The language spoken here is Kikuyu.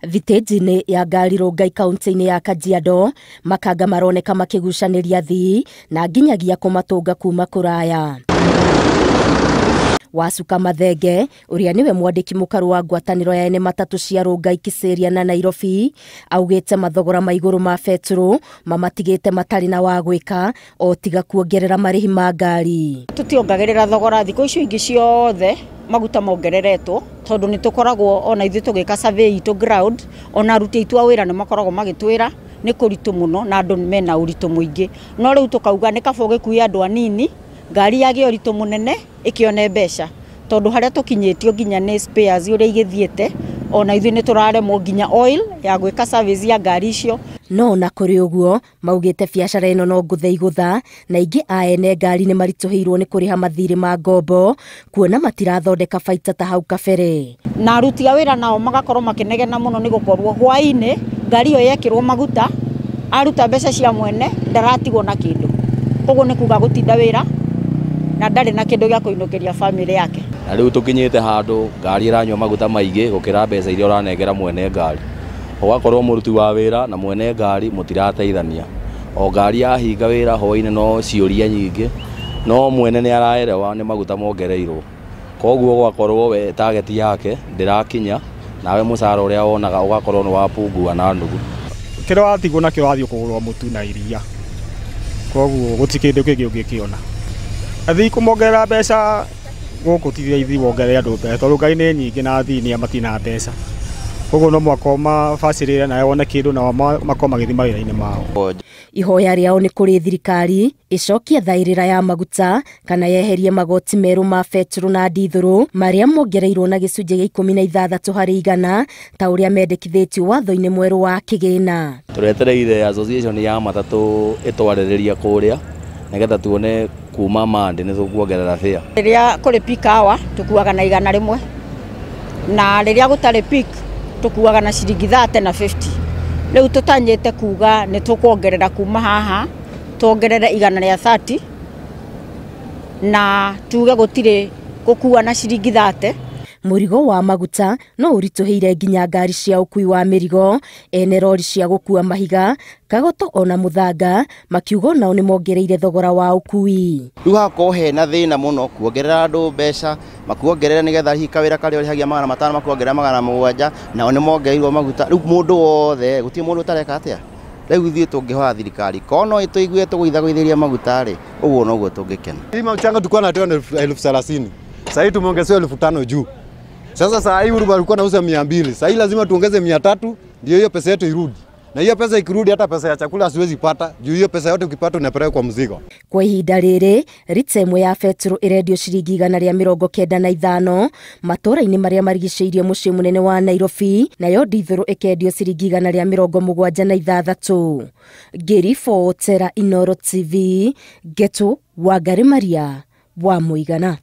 Thitĩnji-inĩ ya ngari Rongai kaunti-inĩ ya Kajiado, makanga maroneka makĩgucanĩria athii na nginyagia kũmatũnga kuma kũraya. Wacuka Mathenge ũrĩa nĩwe mwandĩki mũkaru wa ngwatanĩro ya ene matatũ cia Rongai, Kiserian na Nairobi augĩte mathogora ma igũrũ ma betũrũ mamatigĩte matarĩ na wa gwĩka o tiga kuongerera marĩhi ma ngari. Tũtiongagĩrĩra thogora thikũ icio ingĩ ciothe maguta mongereretwo tondũ nĩ tũkoragwo ona ithuĩ tũgĩka survey itũ ground, ona aruti aitũ a wĩra nĩ makoragwo magĩtwĩra nĩ kũritũ mũno na andũ mena ũritũ mũingĩ, no rĩu tũkauga nĩ kaba ũgĩkue andũ anini ngari yagĩe ũritũ mũnene ĩkĩone mbeca tondũ harĩa tũkinyĩtio nginya nĩ spares ũrĩa igĩthiĩte ona ithuĩ nĩ tũraremwo nginya oil ya gwĩka service ya ngari icio. No na kũrĩ ũguo maugĩte biacara ĩno no ngũthe igũtha na aingĩ a ene ngari nĩ maritũhĩirwo nĩ kũrĩha mathirĩ ma ngombo kuona matirathondeka baita ta hau kabere. Na aruti a wĩra nao magakorwo makĩnegena mũno nĩ gũkorwo hwaĩ-inĩ ngari ĩyo yekĩrwo maguta aruta mbeca cia mwene ndaratigwo na kĩndũ, koguo nĩ kuga gũtinda wĩra na ndarĩ na kĩndũ gĩa kũinũkĩria famĩlĩ yake. Na rĩu tũkinyĩte handũ ngari ĩranyua maguta maingĩ gũkĩra mbeca iria ũranengera mwene ngari, ũgakorwo mũruti wa wĩra na mwene ngari mũtirateithania, o ngari yahinga wĩra hwaĩ-inĩ no ciũria nyingĩ, no mwene nĩ araerewa nĩ maguta mongereirwo, koguo gũgakorwo we target yake ndĩrakinya nawe mũcara ũrĩa wonaga ũgakorwo nĩ wapungua na nuthu. Kĩrĩa watigwo nakĩo wathiĩ kũgũrwo mũtu na iria, koguo gũtirĩ kĩndũ kĩngĩ ũngĩkĩona. Athii kũmongerera mbeca gũkũ ti raithi wongerere andũ mbeca tondũ ngari nĩ nyingĩ na athii nĩ matina mbeca, koguo no mũhaka ũmabacĩrĩre nawe wone kĩndũ nao makorwo magĩthiĩ mawĩra-inĩ mao. Ihoya rĩao nĩ kũrĩ thirikari ĩcokie thaĩrĩra ya maguta kana yeherie magoti merũ ma betũrũ na ndithũrũ marĩa mongereirwo na gĩcunjĩ gĩa 16 harĩ igana ta ũrĩa mendekithĩtio watho-inĩ mwerũ wa kĩgĩna. Tũretereire association ya matatũ ĩtwarĩrĩria kũrĩa nĩgetha tuone kuma Monday nĩ tũkuongerera fare. Rĩrĩa kũrĩ peak hour tũkuaga na 100 na rĩrĩa gũtarĩ peak tũkuaga na ciringi 30 na 50. Rĩu tũtanyĩte kuga nĩ tũkuongerera kuma haha tuongerere 130 na tuge gũtirĩ gũkua na ciringi 30. Mũrigo wa maguta no ũritũhĩire nginya ngari cia ũkui wa mĩrigo, ene rori cia gũkua mahiga, kagoto ona mũthanga makiuga nao nĩ mongereire thogora wa ũkui. Rĩu hakorwo hena thĩna mũno kuongerera andũ mbeca, makuongerera nĩgetha hihi kawĩra karĩa ũrĩhagia 500 makuongerera 700, nao nĩ mongereirwo maguta. Rĩu mũndũ wothe gũtirĩ mũndũ ũtareka atĩa. Rĩu ithuĩ tũngĩhoya thirikari korwo no ĩtũigue tũgũithagũithĩria maguta rĩ, ũguo noguo tũngĩkena. Hii mchanga tulikuwa tunatoa 30,000, sasa hivi tumeongezewa 5,000 juu. Sasa saa hii walikuwa nauza 200, sasa hii lazima tuongeze 300 ndio hiyo pesa yetu irudi. Na hiyo pesa ikirudi hata pesa ya chakula siwezi pata, juu hiyo pesa yote ukipata unapeleka kwa mzigo. Kwa ihinda rĩrĩ rita ĩmwe ya betũrũ ĩrendio ciringi 195 matũũra-inĩ marĩa marigicĩirie mũciĩ mũnene wa Nairobi, nayo ndithũrũ ĩkendio ciringi 176. Ngĩribotera Inooro TV, Ngetu Wangari Maria wa Mũigana.